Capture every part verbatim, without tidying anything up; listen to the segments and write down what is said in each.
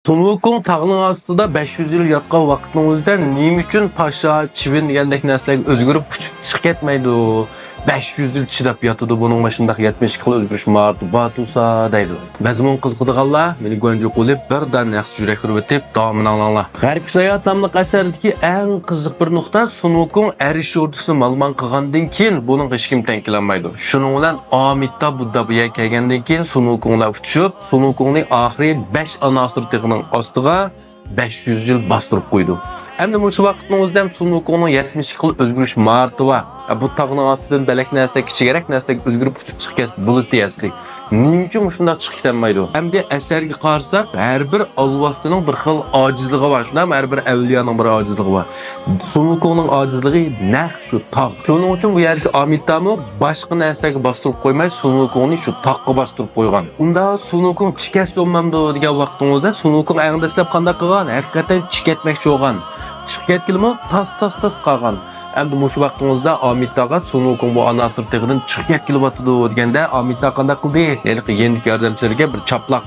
سۇن ۋۇكۇڭ تاغنىڭ ئاستىدا بەش يۈز يىل ياتقان ۋاقىتنىڭ ئۆزىدە نېمە ئۈچۈن پاشا، چىۋىن دېگەندەك نەرسىلەرگە ئۆزگىرىپ ئۇچۇپ چىقىپ كەتمەيدۇ؟ بەش يۈز يىل چىداپ ياتىدۇ، بۇنىڭ مۇشۇنداق يەتمىش ئىككى خىل ئۆزگىرىش ماھارىتى بار تۇرسا دەيدۇ. مەزمۇن قىزىقىدىغانلار مېنى گۇەنجۇ قىلىپ بىردەم نەقىش يۈرەك ھۆرمىتىپ داۋامىنى ئاڭلاڭلار. غەربكە ساياھەت ناملىق ئەسەردىكى ئەڭ قىزىق بىر نۇقتا، سۇن ۋۇكۇڭ ئەرش ئوردىسىنى مالىمان قىلغاندىن كېيىن بۇنىڭغا ھېچكىم تەڭ كېلەلمەيدۇ. شۇنىڭ بىلەن ئامىتتا بۇددا بۇ يەرگە كەلگەندىن كېيىن سۇن ۋۇكۇڭ بىلەن ئۇچۇشۇپ، سۇن ۋۇكۇڭنى ئاخىرى بەش ئاناسىر تېغىنىڭ ئاستىغا بەش يۈز يىل باستۇرۇپ قويىدۇ. ئەمدى مۇشۇ ۋاقىتنىڭ ئۆزىدە ھەم سۇن ۋۇكۇڭنىڭ يەتمىش ئىككى خىل ئۆزگىرىش ماھارىتى بار. ئە، بۇ تاغنىڭ ئاستىدىن بەلەك نەرسە، كىچىكرەك نەرسە ئۆزگىرىپ ئۇچۇپ چىقىپ كەتسە بولىدۇ ئەسلى. نېمە ئۈچۈن مۇشۇنداق چىقىپ كېتەلمەيدۇ؟ ئەمدى ئەسەرگە قارىساق، ھەر بىر ئالۋاستىنىڭ بىر خىل ئاجىزلىقى بار، شۇنداقمۇ؟ ھەر بىر ئەۋلىيانىڭ بىر ئاجىزلىقى بار. سۇن ۋۇكۇڭنىڭ ئاجىزلىقى نەق شۇ تاغ. شۇنىڭ ئۈچۈن بۇ يەردىكى ئامىتتامۇ باشقا نەرسىگە باستۇرۇپ قويماي، سۇن ۋۇكۇڭنى شۇ تاغقا باستۇرۇپ قويغان. ئۇندا سۇن ۋۇكۇڭ شىكەست بولمامدۇ دېگەن ۋاقتىڭىزدا سۇن ۋۇكۇڭ ئەڭ دەسلەپ قانداق قىلغان؟ ھەقىقەتەن چىقىپ كەتمەكچى بولغان. چىقىپ كەتكىلىمۇ تاس، تاس، تاس قالغان. ئەمدى مۇشۇ ۋاقتىڭىزدا ئامىتتاغا سۇن ۋۇكۇڭ بۇ ئاناسىر تېغىدىن چىقىپ كەتكىلى بولۇۋاتىدۇ دېگەندە، ئامىتتا قانداق قىلدى؟ ھېلىقى يېنىدىكى ياردەمچىلىرىگە بىر چاپلاق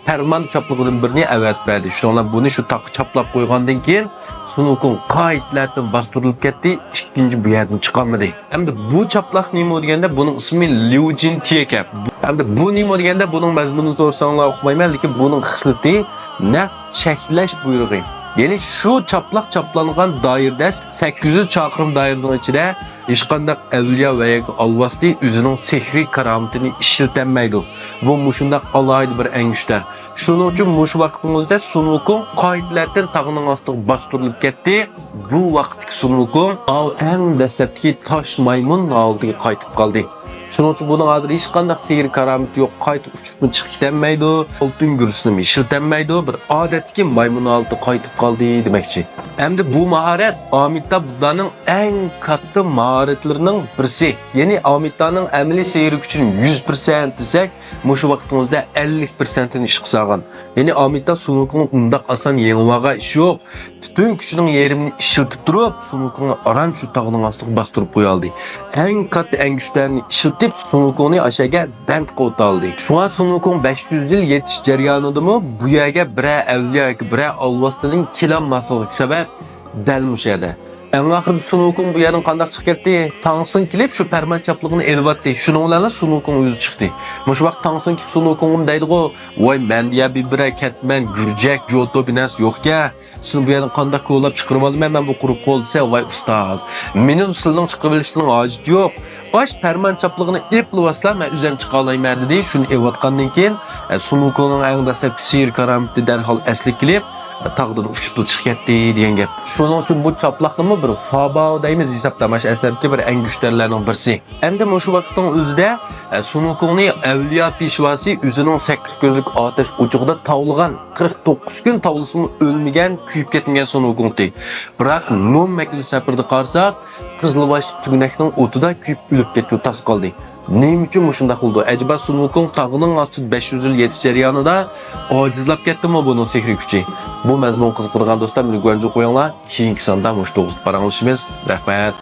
پەرمان چاپلىقىدىن بىرنى ئەۋەتىپ بەردى. شۇنىڭ بىلەن بۇنى شۇ تاغقا چاپلاپ قويغاندىن كېيىن، سۇن ۋۇكۇڭ قايتىلەتتىن باستۇرۇلۇپ كەتتى، ئىككىنچى بۇ يەردىن چىقالمىدى. ئەمدى بۇ چاپلاق نېمە دېگەندە، بۇنىڭ ئىسمى ليۇجىن تىيېكەپ. ئەمدى بۇ نېمە دېگەندە، بۇنىڭ مەزمۇنىنى سورىساڭلار ئۇقمايمەن، لېكىن بۇنىڭ خىسلىتى نەق چەكلەش بۇيرۇقى. يەنى شۇ چاپلاق چاپلانغان دائىرىدە، سەككىز يۈز چاقىرىم دائىرىنىڭ ئىچىدە ھېچقانداق ئەۋلىيا ۋە ياكى ئالۋاستى ئۆزىنىڭ سېھرىي كارامىتىنى ئىشلىتەلمەيدۇ. بۇ مۇشۇنداق ئالاھىدە بىر ئەڭگۈشتەر. شۇنىڭ ئۈچۈن مۇشۇ ۋاقىتنىڭ ئۆزىدە سۇن ۋۇكۇڭ قايتىلەتتىن تاغنىڭ ئاستىغا باستۇرۇلۇپ كەتتى. بۇ ۋاقىتتىكى سۇن ۋۇكۇڭ ئاۋۇ ئەڭ دەسلەپتىكى تاش مايمۇن ھالىتىگە قايتىپ قالدى. شۇنىڭ ئۈچۈن بۇنىڭ ھازىر ھېچقانداق سېھرىي كارامىتى يوق، قايتا ئۇچۇپمۇ چىقىپ كېتەلمەيدۇ، ئالتۇن گۈرسىنىمۇ ئىشلىتەلمەيدۇ، بىر ئادەتتىكى مايمۇن ھالىتىگە قايتىپ قالدى دېمەكچى. ئەمدى بۇ ماھارەت ئامىتتا بۇددانىڭ ئەڭ كاتتا ماھارەتلىرىنىڭ بىرسى. يەنى ئامىتتانىڭ ئەمەلىي سېھرىي كۈچىنى يۈز پىرسەنت دېسەك، مۇشۇ ۋاقىتنىڭ ئۆزىدە ئەللىك پىرسەنتىنى ئىشقا سالغان. يەنى ئامىتتا سۇن ۋۇكۇڭنى ئۇنداق ئاسان يېڭىۋالغان ئىش يوق. پۈتۈن كۈچىنىڭ يېرىمىنى ئىشلىتىپ تۇرۇپ، سۇن ۋۇكۇڭنى ئاران شۇ تاغنىڭ ئاستىغا باستۇرۇپ قويالدى. ئەڭ كاتتا ئەڭگۈشتەرنى ئىشلىتىپ، سۇن ۋۇكۇڭنى ئاشۇ يەرگە بەند قىلىۋېتالدى. شۇڭا سۇن ۋۇكۇڭ بەش يۈز يىل يېتىش جەريانىدىمۇ بۇ يەرگە بىرەر ئەۋلىيا ياكى بىرەر ئالۋاستىنىڭ كېلەلماسلىقى سەۋەب دەل مۇشۇ يەردە. ئەڭ ئاخىرىدا سۇن ۋۇكۇڭ بۇ يەردىن قانداق چىقىپ كەتتى؟ تاڭ سىڭ كېلىپ شۇ پەرمان چاپلىقىنى ئېلىۋەتتى. شۇنىڭ بىلەنلا سۇن ۋۇكۇڭ ئۆزى چىقتى. مۇشۇ ۋاقىت تاڭ سىڭ كېلىپ سۇن ۋۇكۇڭغىمۇ دەيدىغۇ، ۋاي، مەندە يا بىر بىرەر كەتمەن، گۈرجەك، جوتو بىر نەرسە يوقكەن. سېنى بۇ يەردىن قانداق كولاپ چىقىرىۋالىمەن مەن بۇ قۇرۇق قول دېسە، ۋاي ئۇستاز، مېنى سىلىنىڭ چىقىرىۋېلىشىنىڭ ھاجىتى يوق. ئاش پەرمان چاپلىقىنى ئېلىپلا بارسىلا، مەن ئۆزۈم چىقالايمەن دېدى. شۇنى ئېلىۋاتقاندىن كېيىن، ئە، سۇن ۋۇكۇڭنىڭ ئەڭ دەسلەپكى سېھرىي كارامىتى دەرھال ئەسلىگە كېلىپ، ئە، تاغدىن ئۇچۇپلا چىقىپ كەتتى دېگەن گەپ. شۇنىڭ ئۈچۈن بۇ چاپلاقنىمۇ بىر فاباۋ دەيمىز ھېسابتا، مانا شۇ ئەسەردىكى بىر ئەڭگۈشتەرلەرنىڭ بىرسى. ئەمدى مۇشۇ ۋاقىتنىڭ ئۆزىدە، ئە، سۇن ۋۇكۇڭنى ئەۋلىيا پېشۋاسى ئۆزىنىڭ سەككىز كۆزلۈك ئاتەش ئوچىقىدا تاۋلىغان، قىرىق توققۇز كۈن تاۋلىسىمۇ ئۆلمىگەن، كۆيۈپ كەتمىگەن سۇن ۋۇكۇڭتى. بىراق نوم مەكلى سەپىرىدە قارىساق، قىزىلباشلىق تۈگىنەكنىڭ ئوتىدا كۆيۈپ ئۆلۈپ كەتكىلى تاس قالدى. نېمە ئۈچۈن مۇشۇنداق بولىدۇ؟ ئەجەبا سۇن ۋۇكۇڭ تاغنىڭ ئاستىدا بەش يۈز يىل يېتىش جەريانىدا ئاجىزلاپ كەتتىمۇ بۇنىڭ سېھرىي كۈچى؟ بۇ مەزمۇن قىزىقىدىغان دوستلار مېنى گۇەنجۇ قويۇڭلار. كېيىنكى ساندا مۇشۇ توغرىسىدا پاراڭلىشىمىز. رەھمەت.